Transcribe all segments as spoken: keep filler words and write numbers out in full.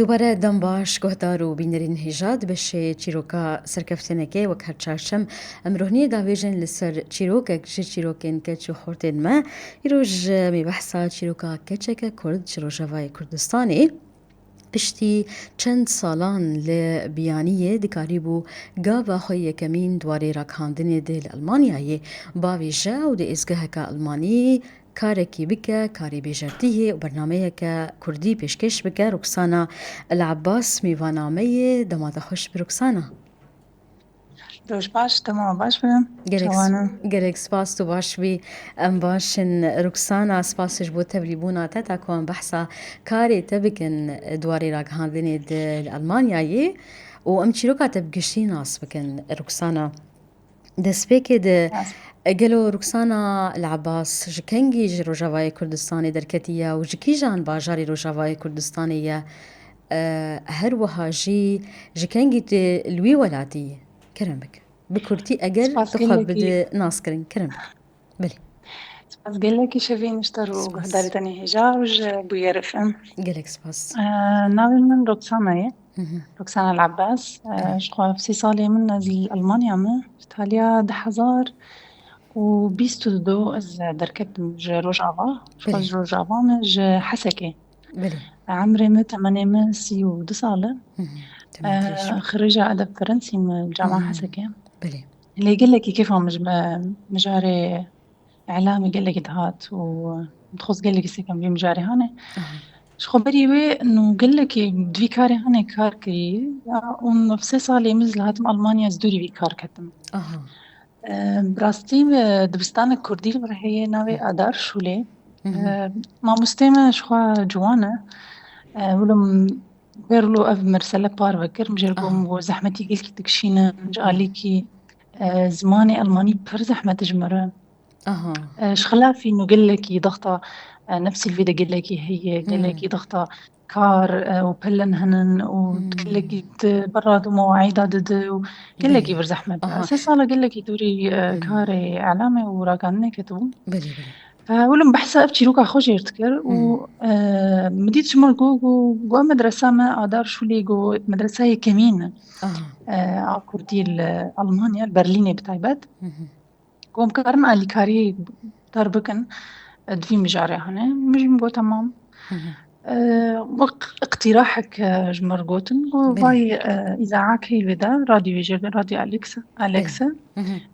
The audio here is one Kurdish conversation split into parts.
Dubare dem baş, guhdar û bînerên hêja di beşê çîroka serkeftinekê wek her çarşem em rohniyê davêjin li ser çîrokek ji çîrokên keç û xortên me. Îroj em ê behsa çîroka keçeke Kurd ji Rojavayê Kurdistanê. Piştî çend salan li biyaniyê dikarîbû gava xwe yekemîn di warê ragihandinê de li Almanyayê bavêje û di êzgeheke Almanî karekî bike, karê bêjertiyê û bernameyeke Kurdî pêşkêş bike. Ruksana El Abbas mêvana me ye. Dema te xweş bi Ruksana. Roj baş, dema baş be. Gelek, çawana. Gelek spas, tu baş bî. Em baş in Ruksana, spas ji bo tevlîbûna te, ta ku em behsa karê te bikin di warê ragihandinê de li Almanyayê û em çîroka te bi giştî nas bikin Ruksana. Destpêkê de, gelo Ruksana El Abbas ji kengî ji Rojavayê Kurdistanê derketiye û ji kîjan bajarê Rojavayê Kurdistanê ye? E, her wiha jî ji kengî tu li wî welatî ye? Kerem bik. Bi kurtî eger tu xwe bidî naskirin. Kerem bik. Belê. Spas gelekî Şevîn ji te û guhdarê te nê hêja û ji Bûyer F M. Gelek spas. E, navê min Roxana ye. Roxana El Abbas. E, ji xwe sê salê min ez li Almanya me. Ji taliya du hezar û bîst û du ez derketim ji Rojava. Ji xwe ji Rojava me, ji Hesekê. Belê. Emrê min, temenê min sî û du sal e. Xirêja edeb Ferensî me li Cama Hesekê. Belê. Lê gelekî kêfa min ji me, mijarê îlamê gelekî dihat û dixwest gelekî sekim vî mijarê hanê. Ji xwe berî wê nû gelekî di vî karê hanê kar kirî. Ya, û sê salê min li hatim Almanya ez dûrî vî kar ketim. Aha. Em, bi rastî, e, dibistanek kurdî li vir heye, navê Adar Şûlê. E, mamostê me ji xwe ciwan e. E, wilo m-, ber wilo ev mesele parve kir, min jê re got, min got, zehmetî gelkî dikişînin, ji alîkî, e, zimanê almanî pir zehmet e ji me re. Aha. E, ji xilafî nû gelekî daxta, e, nefsî li vê de gelekî heye, gelekî daxta kar, e, û pelin hinin û gelekî di berra di mewayîda dide û gelekî vir zehmet. Belê. Sê sala gelekî dûrî, e, karê îlamê û ragihandinê ketibû. Belê, belê. E, wilo min behsa ev çîroka xwe jê re dikir û, e, min dît ji min re got, got, got, ev medresa me Adar Şûlê, got, medresa yekemîn e. Aha. E, a kurdî li Almanya, li Berlînê bi taybet. Ku em karin alîkarî dar bikin, e, di vî mijarê hane. Min jî min got, temam. E, wek iqtîrahek, e, ji me re gotin. Got, belê, vay, e, îzaa key vê de, radyoyê jê de, radyo Alex, Alex e.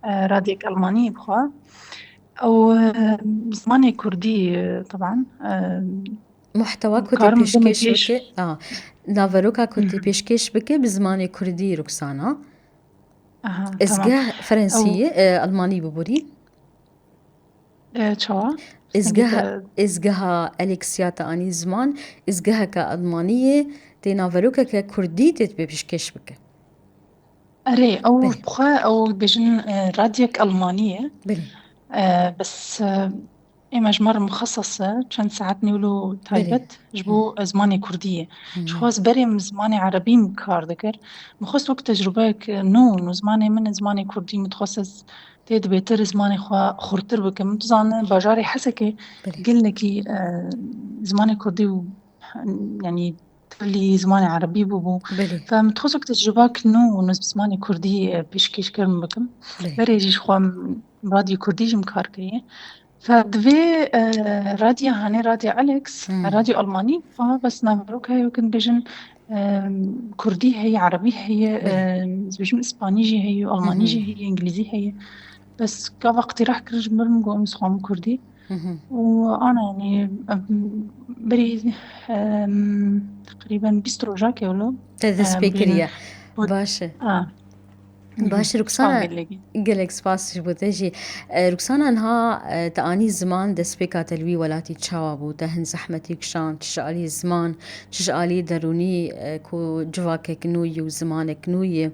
E, radyek Almanî bi xwe. Ew, e, zimanê kurdî, e, teban, e, muhtewa ku tê pêşkêş bike, a, naveroka ku tê pêşkêş bike bi zimanê kurdî, Ruksana. Aha, tamam. Ezgeh Ferensî ye, e, Almanî biborî. E, çawa? Ezgeha, ezgeha Alexia te anî ziman, ezgeheke Almanî ye, tê naverokeke kurdî tê pêşkêş bike. Erê, ew bi xwe, ew bêjin, e, radyek Almanî ye. Belê. E, bes, e, Ê me ji me re muxeses e, çend saet nî wilo taybet ji bo zimanê kurdî ye. Ji xwe ez berê min zimanê erebî min kar dikir. Min xwest wek tecrubeyek nû, nû zimanê min, zimanê kurdî min dixwest ez tê di bêtir zimanê xwe xurtir bikim. Min dizane bajarê Hesekê gelekî, e, zimanê kurdî û, yanî, tevlî zimanê erebî bûbû. Belê. Fe min dixwest wek tecrubek nû, nû zimanê kurdî, e, pêşkêş kir min bikim. Belê. Berê jî ji xwe radyo kurdî jî min kar kiriye. Fe divê, e, radya hanê, radya Alex, radyo Almanî, fa bes naveroka heye wek bêjin, e, kurdî heye, erebî heye, e, ez bêjim îspanî jî heye, almanî jî heye, îngilîzî heye. Bes gava iqtîrah kir ji min, got, em dixwazin kurdî. Û ana, yanî, em, berî, e, teqrîben bîst rojake wilo. Te dest pê kiriye. Baş e. Baş e, Ruksana. Gelek spas ji bo te jî. E, Ruksana, niha, e, te anî ziman, destpêka te li wî welatî çawa bû? Te hin zehmetî kişand, çi ji alî ziman, çi ji alî derûnî, e, ku civakek nû yî û zimanek nû yî.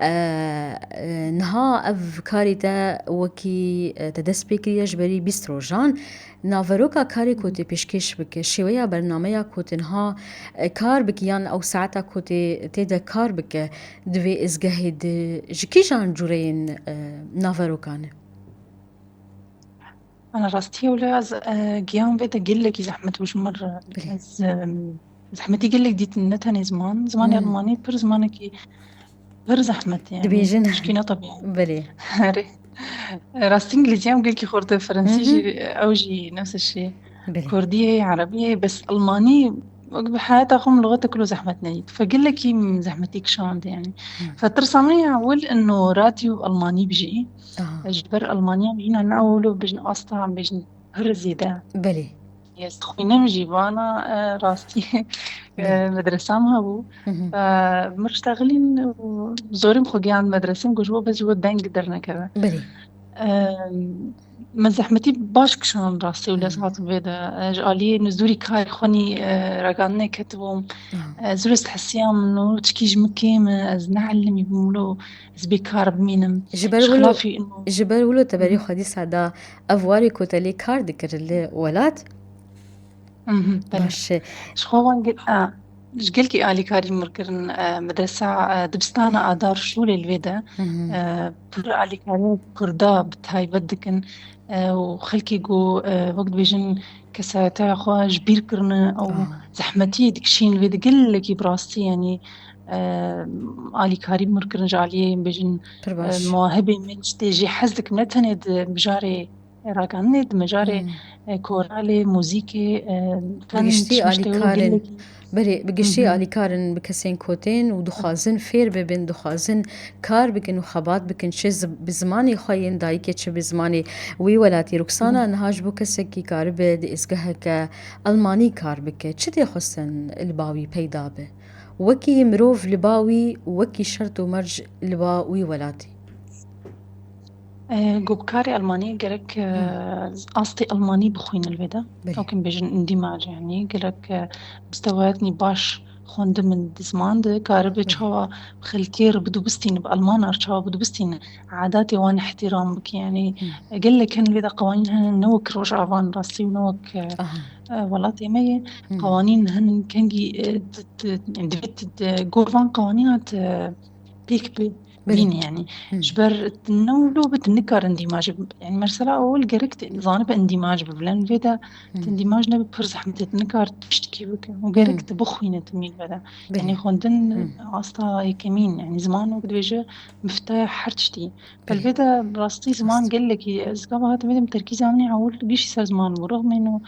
E, e, niha ev karê te wekî, e, te dest pê kiriye ji berî bîst rojan. Naveroka karê ku tê pêşkêş bike, şêweya bernameya ku tê niha, e, kar bike yan ew saeta ku tê, tê de kar bike di vê êzgehê de ji kîjan cûreyên, e, naverokan e? Ana rastiyê wile ez, e, giyan vê de gelekî zehmet bû ji min re. Belê. Ez, e, Zehmetî gelek dîtin, ne tenê ziman. Zimanê Hmm. Almanî pir zimanekî pir zehmet e, yani. Dibêjin. Tişkî ne tebî. Belê. Erê. Rastî îngilîzî em gelkî xurt e, fransî Hı hı. jî, ew jî nefs şî. Belê. Kurdî ye, erebî ye, bes almanî wek bi heyata xwe min luxete kilo zehmet nedît. Fe gelekî min zehmetî kişand yani. Hı. Fe tirsa min ya ewil ino radyo almanî bijî. Aha. Ji ber almaniya min jîna ne ewil û bijin asta, em bêjin pir zêde. Belê. Ez dixwînim jî vana, e, rastî, e, Belê. Medresa min hebû. Hı hı. E, min riştexilîn û zorîm xwe gihand medrese, min got ji bo bes ji bo deng dernekeve. Belê. E, min zehmetî baş kişand rastî û Hı hı. lez hatim vê de. E, ji aliyê nûzdûrî karê xwenî, e, ragihandinê ketibûm. Hı. E, zû ez hesiyam min û çikî ji min kêm e, ez neelimî bûm lo ez bê kar bimînim. Ji ber Ji wilo, xilafî ino. ji ber wilo te berî Hı hı. xwe dîsa da ev warê ku te lê kar dikir li welat? Mhm, belê. Baş e. Ji xwe wan gel-, a, ji gelkî alîkarî mir kirin, e, medresa, e, dibistana Adar Şûlê li vê de, Mhm. e, pir alîkariya Kurda bi taybet dikin, e, û xelkê ku, e, wek dibêjin kesayeta xwe ji bîr kirine, ew Ah. zehmetiyê dikişîn li vê de gelekî bi rastî, yanî, e, alîkarî mir kirin ji aliyê, em bêjin, Pir e, baş. mewahibê min ji tê jê hez dikim, ne tenê di mijarê ragihandinê, di mijarê, Hmm. e, koralê, muzîkê, e, Bi fen, giştî tişt, tişt, ew alîkarên, gelekî. Belê, bi giştî Hı hı. alîkarên bi kesên ku tên û dixwazin fêr bibin, dixwazin kar bikin û xebat bikin, çi zi-, bi zimanê xwe yên dayikê, çi bi zimanê wî welatî. Ruksana, Hı. niha ji bo kesekî karibe di êzgeheke Almanî kar bike, çi tê xwestin li ba wî peyda be? Wekî mirov li ba wî, wekî şert û merc li ba wî welatî? E, ku bi karê Almanî gerek, e, Hı. astê Almanî bixwîne li vê de. Belê. Ew kim bêjin îndîmac, yanî gerek, e, mistewayetnî baş xwendimin di ziman de, karibe Belê. çawa xelkê re bidubistîne, bi Almanan re çawa bidubistîne, adatê wan îhtîram bike, yanî, Hı. e, gelek hin li vê de qewanîn hene, ne wek Rojavan rastî û ne wek, e, Aha. e, welatê me ye. Hı. Qewanîn hin kengî, e, di, di, divê di, di gor van qewanîna te pêk bi Belê. bînî, yanî. Hı. Ji ber tu ne wilo bi tu nikarin îndîmaj, yanî mesela ewil gerek tu zanibe îndîmaj bibe. Lê vê de Hı. tu îndîmaj nebe pir zehmet e, tu nikar tiştekî bike. Û gerek Hı. tu bixwîne tu mîl vede. Belê. Yanî xwendin Hı. asta yekemîn, yanî ziman wek dibêje miftaya her tiştî. Belê. Belê de rastî ziman Rast. gelekî, ez gava hatim vê de terkîza min ewil gişî ser ziman bû. Rexmên û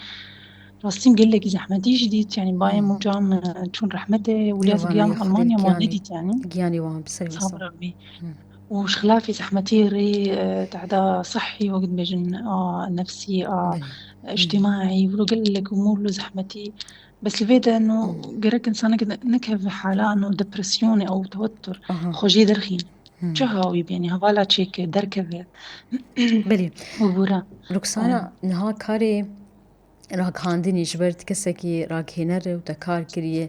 Rastî gelekî zehmetî jî dît, yanî bayê Hmm. min û can min çûn rehmetê, wiliya Giyanê giyan Xwedê Almanya wan giyanê, nedît, yanî. giyanê wan bi serê min Sabir sağ. Rabî. Hmm. Û ji xilafî zehmetî rê, e, tehda sihî, wek dibêjin, a, nefsî, a, Belê. Hmm. îctimaî, wilo gelek umûr li zehmetî. Bes li vê de no Hmm. gerek insanek ne-, nekeve hala no depresyonê ew tewettur. Aha. Xwe jê derxîn. Hmm. Çi hawî bênî, hevala çêke, derkeve. Belê. Û bûra. Ruksana, Em. niha karê ragihandinî ji ber tu kesekî ragihaner e û te kar kiriye.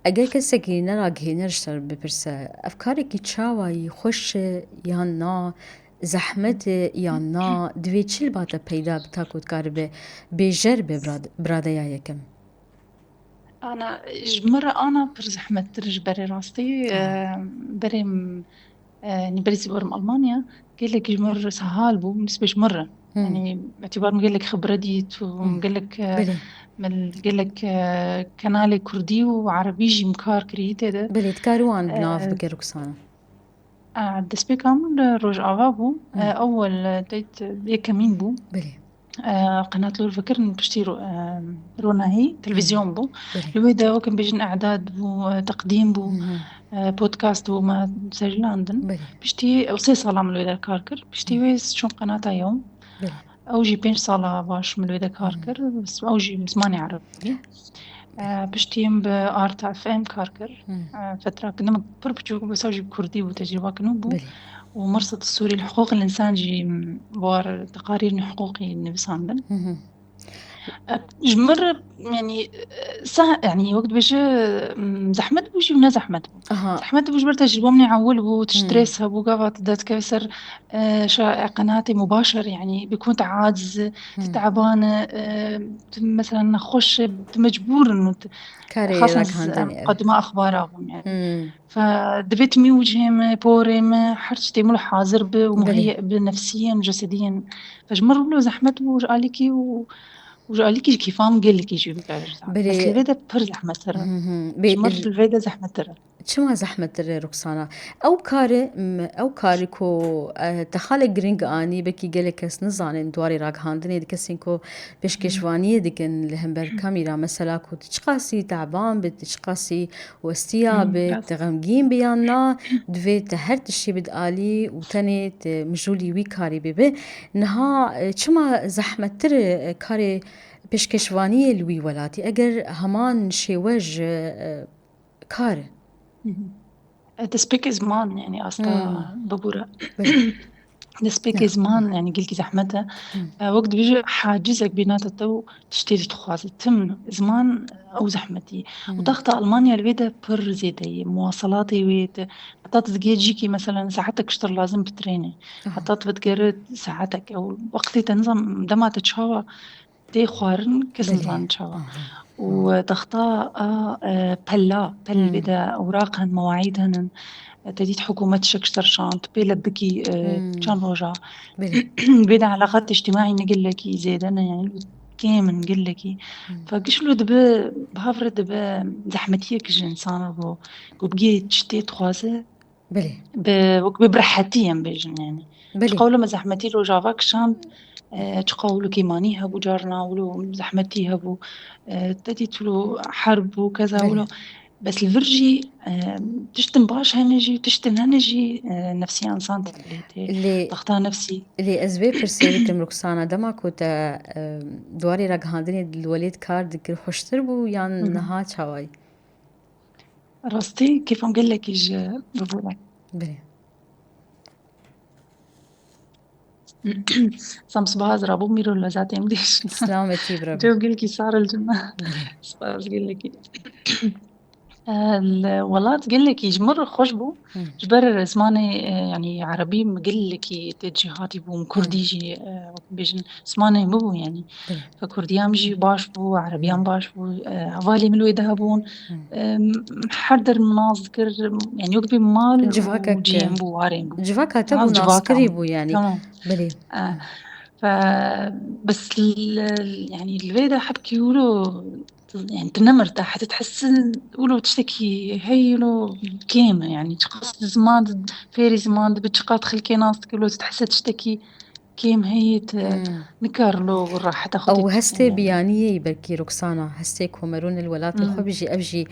Eger kesekî ne ragihaner ji te re bipirse, ev karekî çawa yî, xweş e yan na, zehmet e yan na, divê çi li ba te peyda bi ta ku dikaribe bêjer be birad-, biradeya yekem? Ana, ji min re ana pir zehmettir ji berê rastî, Aha. e, berê min, e, yanî berê zî werim Almanya, gelekî ji min re sehal bû, nisbê ji min re. Hmm. Yanî, etîbar min gelek xibre dît û Hmm. gelek, e, Belê. min gelek, e, kenalê kurdî û erebî jî min kar kirî tê de. Belê, dikarî wan bi nav E, bike Ruksana? E, destpêka min li Rojava bû. Hmm. E, ewel, e, teyt yekemîn bû. Belê. E, qenat li wir vekirin piştî ro-, e, ronahî televîzyon bû. Belê. Li wê de wek em bêjin e'dad bû, e, teqdîm bû, Hı hı. e, podcast bû, me sejilandin. Belê. Piştî ew sê sala min li wê de kar kir. Piştî Hı. wê çûm qenata yewm. Belê. Ew jî pênc sala baş min li wê de kar Hı. kir. Ew jî bi zimanê erebî. E, piştî em bi Arta F M kar kir. Hı. E, fetrake ne pir biçûk bû, bes ew jî bi kurdî bû, tecrîbeke nû bû. Belê. Û Mirset Sûrî li Hiqûqil Însan jî, m, war teqarîrên hiqûqî nivîsandin. Hı hı. E, ji min re, yanî, e, seh-, yanî, wek dibêje, m, zehmet bû jî û ne zehmet bû. Aha. Zehmet bû ji ber tecrîba min ê ewil bû, tu Hı. stres hebû, gava tu derdikevî ser, e, şa-, e, qenatê mubaşer, yanî, bikûn te aciz, tu Hı. teban e, e, tu mesela nexweş e, tu mecbûr in û tu Karê xasan ragihandinê, e, evet. qedima exbara bûn, yani. Hmm. Fe divê timî û cihê me, porê me, her tiştê me li hazir bi û Belê. muheyye bi nefsiyen, cesediyen. Fe ji min re wilo zehmet bû, ji alîkî û Û ji alîkî jî kêfa min gelekî jî bikare ji zehmet. Bes li vê de pir zehmettir e. Ji mir li vê de zehmettir e. Çima zehmettir e Ruksana? Ew karê, m, ew karê ku, e, te xalek giring anî, belkî gelek kes nizanin, di warê ragihandinê di kesên ku pêşkêşvaniyê dikin li hember kamîra, mesela ku tu çiqasî teban bî, tu çiqasî westiya bî, tu xemgîn bî yan na, divê te her tiştî bid alî û tenê tu mijûlî wî karî bibî. Niha, e, çima zehmettir e, e, karê pêşkêşvaniyê li wî welatî? Eger heman şêwe ji, e, kar e. E, destpêkê ziman, yani asta bibûre. Destpêkê ziman, yani gelkî zehmet e. E, wek dibêje hacizek bînata te û tiştê dixwaze. Tim ziman ew zehmetî. Û taxta Almanya li vê de pir zêde ye. Muwaselatê wê te, heta tu digê cîkî, meselen, saetek piştir lazim bi trênê. Heta tu vedigere saetek. Ew wextê te nizam dema te çawa tê xwarin, kes nizan çawa. Û, e, taxta a, e, pella, pel vê de ewraq hene, mewaîd hene. E, te dît hikûmet tiştek ji te re şand, pê leb bikî, e, çend roja. Vê de eleqat îctimaî ne gelekî zêde ne, yani kêm in gelekî. Fe giş lo dibe, bi hev re dibe zehmetiyek ji însan re bo ku bigê tiştê dixwaze. Belê. Bi, wek bi rehetî em bêjin yani. Belê. Çiqa wilo me zehmetî rojava kişand, e, çiqa wilo kêmanî hebû carna, wilo zehmetî hebû, e, te dît wilo herb bû, keza wilo. Bes li vir jî, e, tiştin baş hene jî, tiştin hene jî, e, nefsiya însan tê. Lê, taxta nefsî. Lê ez vê pirsê bikim Ruksana, dema ku te, e, di warê ragihandinê li welêt kar dikir, xweştir bû yan niha çawayî? Rastî kêfa min gelekî ji bibûre. Belê. Sam sibaha ez rabû mîro lezatê min dêş. Selametî bira. Cew gelekî sar li cin me. Spas gelekî. E, li welat gelekî ji min re xweş bû. Ji ber zimanê, e, yani erebî min gelekî tê cîhatî bûm, kurdî jî, e, wek bêjin, zimanê min bû yani. Fe kurdiya min jî baş bû, erebiya min baş bû, e, hevalê min wê de hebûn. E, her der min nas dikir, yani wek bî mal û cihê min bû, warê min bû. Civaka te bû, naskirî bû yani. Tamam. Belê. E, fe, bes l-, l-, yani li vê de hebkî wilo, yani tu nemir te heta tu dihesî wilo tiştekî hey wilo kêm e, yani çiqas ziman di-, fêrî ziman dibe, çiqas xelkê nas dike, wilo tu dihesî tiştekî kêm heye, tu nikar lo reheta xwe tê. Ew hestê biyaniyê belkî Ruksana, hestê ku merûn li welatê xwe bijî, ev jî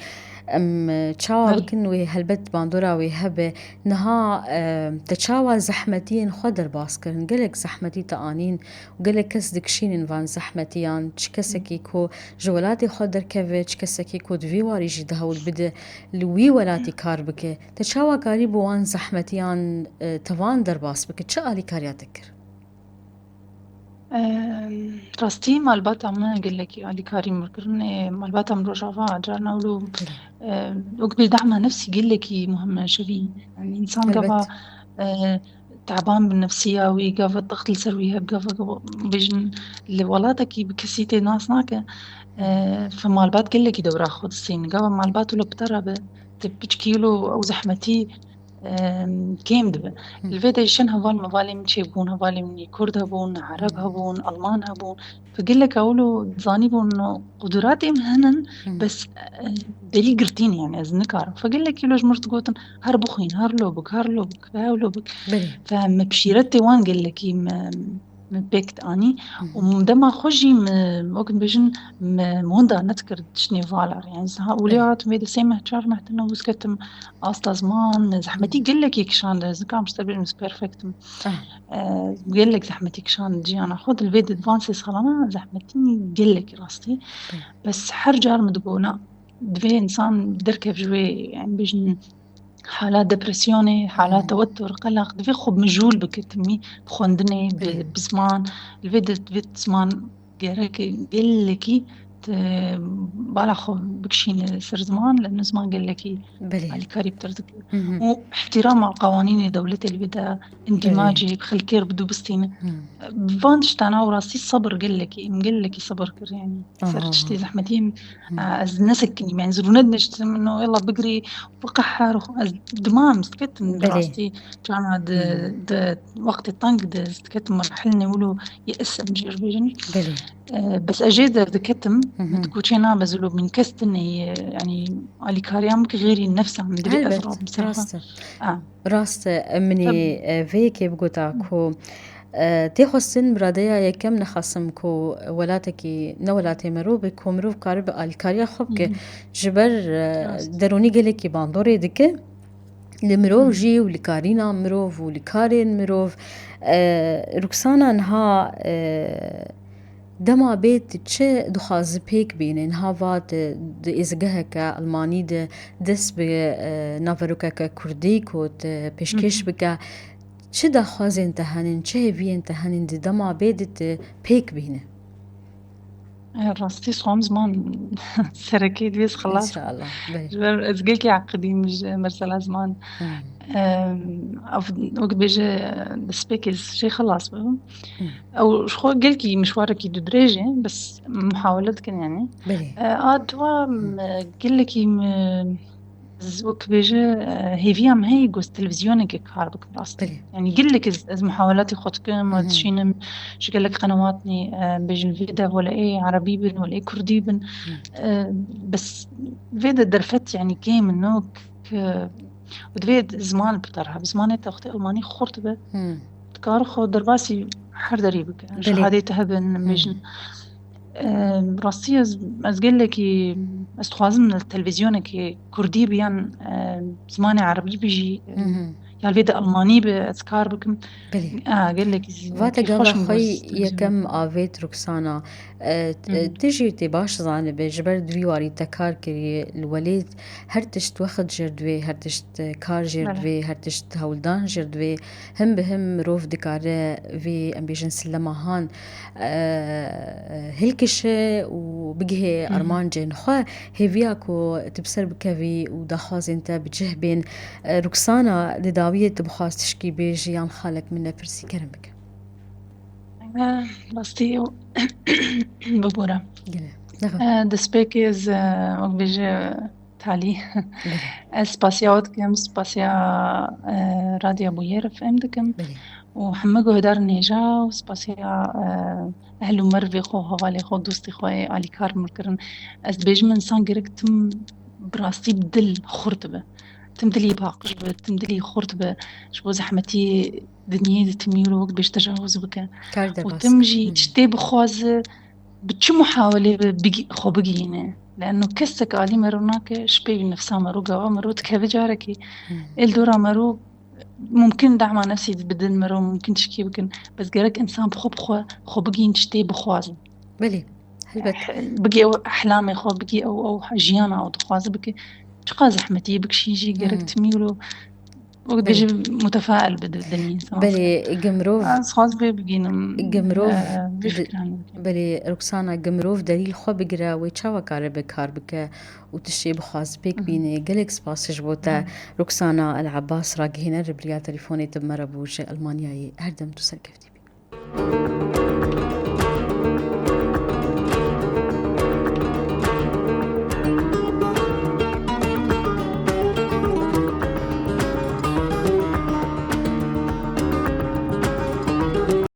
em çawa bikin wê helbet bandora wê hebe. Niha, e, te çawa zehmetiyên xwe derbas kirin? Gelek zehmetî te anîn û gelek kes dikişînin van zehmetiyan. Çi kesekî ku ji welatê xwe derkeve, çi kesekî ku di vî warî jî dihewl bide li wî welatî kar bike. Te çawa karîbû wan zehmetiyan, e, te van derbas bike? Çi alîkariya te kir? Em, rastî malbata min gelekî alîkarî min kirin. Ê, malbata min Rojava carna wilo, em, wek bêdehma nefsî gelekî muhim e şevî. Yani însan gava, e, teban bi nefsiya wî, gava text li ser wî heb, gava, gava bêjin li welatekî bi kesî tê nas nake. E, fe malbat gelekî dewra xwe distîn. Gava malbat wilo bi te re be, tu piçkî wilo ew zehmetî em, kêm dibe. Li vê de jin heval mevalê min çêbûn, hevalê min yê kurd hebûn, ereb hebûn, alman hebûn. Fi gelek ewil û zanîbûn quduratê min hene, bes, e, berî girtîn, yani ez nikarim. Fi gelekî lo ji mir digotin, her bixwîn, her lo bik, her lo bik, her lo bik. Belê. Fe me pişîretê wan gelekî me, me pêk anî. Û dema xwe jî me, wek bêjin, me, me wenda nedikir tiştê vala re. Yani, ha, wiliya hatim vê de sê meh, çar meh tine wis ketim asta ziman, zehmetî gelekî kişand, ez nikarim ji te bêjim ez perfect im. E, gelek zehmetî kişand jiyana xwe, di vê di van sê salana zehmetî gelekî rastî. Bes her car min digot, na, divê însan derkev ji wê, yani bêjin, hala depresyonê, hala tewetur, qelaq, divê xwe mijûl bike timî bi xwendinê, bi, bi ziman. Li vê de, divê ziman gerek gelekî bala xwe bikişîne ser ziman, leno ziman gelekî Belê. alîkarî bi te re dike. Mhm. Û ihtirama qewanînê dewletê li vê de, îndîmacê bi xelkê re bi dû bistîne. Hmm. Bi van tiştana û rastî sebir gelekî, min gelekî sebir kir, yanî ser Aha. tiştê zehmetî, Hmm. e, ez nesekinîm, yanî zirûne diniştim, no ela bigirî, biqehar, ez dimam, ez diketim, Belê. rastî, çana di, Hmm. di wextê teng de ez diketim merhilnê wilo yê es em jê re bêjin. Belê. E, bes ez jê derdiketim, Mhm. min di koçê nabe zilo min kes tune ye, yanî alîkariya min ki xêrî nefsa min dibê ez Helbet, rabim ser xwe. rast e. Ha. Rast e, em minî, Tabii. e, vê yekê bigota ku, e, tê xwestin bi radeya yekem nexasim ku welatekî ne welatê merov be ku mirov karibe alîkariya xwe bike. Mhm. Ji ber, e, Rast. derûnî gelekî bandorê dike. Li mirov Mhm. jî û li karîna mirov û li karên mirov, e, Ruksana niha, e, dema bê tu çi dixwazi pêk bîne, niha va tu di êzgeheke Almanî de dest bi, e, naverokeke Kurdî ku tu pêşkêş Mhm. bike, çi daxwazên te henin, çi hêviyên te henin di dema bê de tu pêk bîne? E, rastî sixwam ziman serekê divê ez xilas. Înşallah. Belê. Ji ber ez gelkî eqidîm ji mesela ziman. Hmm. Em, ev, wek dibêje, destpêkê ez jê xilas bibim. Hmm. Ew ji xwe gelkî mişwarekî du dirêj e, bes muhawele dikin yanî. Belê. E, a dua, em, gelekî min, z-, wek dibêje, e, hêviya min heye ku ez televîzyonekê kar bikim rastî. Belê. Yanî gelek ez, ez muhawelatê xwe dikim, Mhm. dişînim ji gelek qenewatnê, e, bêjin vê de wele ê erebî bin, wele ê kurdî bin. Mhm. E, bes vê de derfet yanî kêm in, no, k-, û divê ziman bi te re hebe. Zimanê te wextê almanî xurt be, Hmm. dikare xwe derbasî her derî bike. Belê. Şehadê te hebin, Hmm. bêjin. E, rastî ez, ez gelekî, ez dixwazim li televîzyonekê kurdî be yan, e, zimanê erebî be jî, e, Mhm. ya li vê de almanî be, ez kar bikim. Belê. A, gelekî z-, Vate kêfxweş gava im xwe bo z-, yekem avêt Ruksana. E, t-, Hı hı. Tu jî tê baş zanibe, ji ber di vî warî te kar kiriye, li welêt her tişt wext jêr divê, her tişt, e, kar jêr Belê. divê, her tişt hewldan jêr divê. Him bi him mirov dikare vê, em bêjin, silema han, e, hilkişe û bigihê Hı hı. armancên xwe. Hêviya ku tu bi ser bikevî û daxwazên te bi cih bên. E, Ruksana, di dawiyê tu bixwaz tişkî bêjî yan xalek min nepirsî, kerem bike. E, rastî bibore. Gele. Nexwe. E, destpêkê ez, e, wek bêje talî. Gele. Ez spasiya we dikim, spasiya, e, Radya Bûyer F M dikim. Belê. Û heme guhdarên hêja û spasiya, e, ehl û mervê xwe, hevalê xwe, dostê xwe ê alîkar min kirin. Ez dibêjim, insan gerek tim bi rastî bi dil xurt be. Tim dilî paqij be, tim dilî xurt be. Ji bo zehmetî dinyê de timî û wek bêj tecawuz bike. Kar Û derbas. tim jî Hmm. tiştê bixwaze bi çi muhawelê be bigî-, xwe bigihîne. Leno kesek alî mero nake, ji peyvî nefsa mero, gava mero dikeve carekê. Hmm. Ê li dora mero mumkin dema nefsî bidin mero, mumkin tişkî bikin. Bes gerek insan bi xwe, bi xwe, xwe bigihîn tiştê bixwaze. Belê. Helbet. Bigî ew ehlamê xwe, bigî ew, ew jiyana ew dixwaze bike. Çiqas zehmetî bikişî jî gerek Hmm. timî û wek Belê. bêjî mutefail be di dinyê. Belê, gi mirov, Ez xwaz vê bigînim. gi mirov, e, vê di-, fikranê. Belê, Ruksana, gi mirov delîl xwe bigire, wê çawa karibe kar bike û tiştê bixwaz pêk Mhm. bîne? Gelek spas ji bo te. Mhm. Ruksana El Abbas, ragihêner, rêbiriya telefonê te bi me re bû ji Almanyayê. Her dem tu serkeftî bî.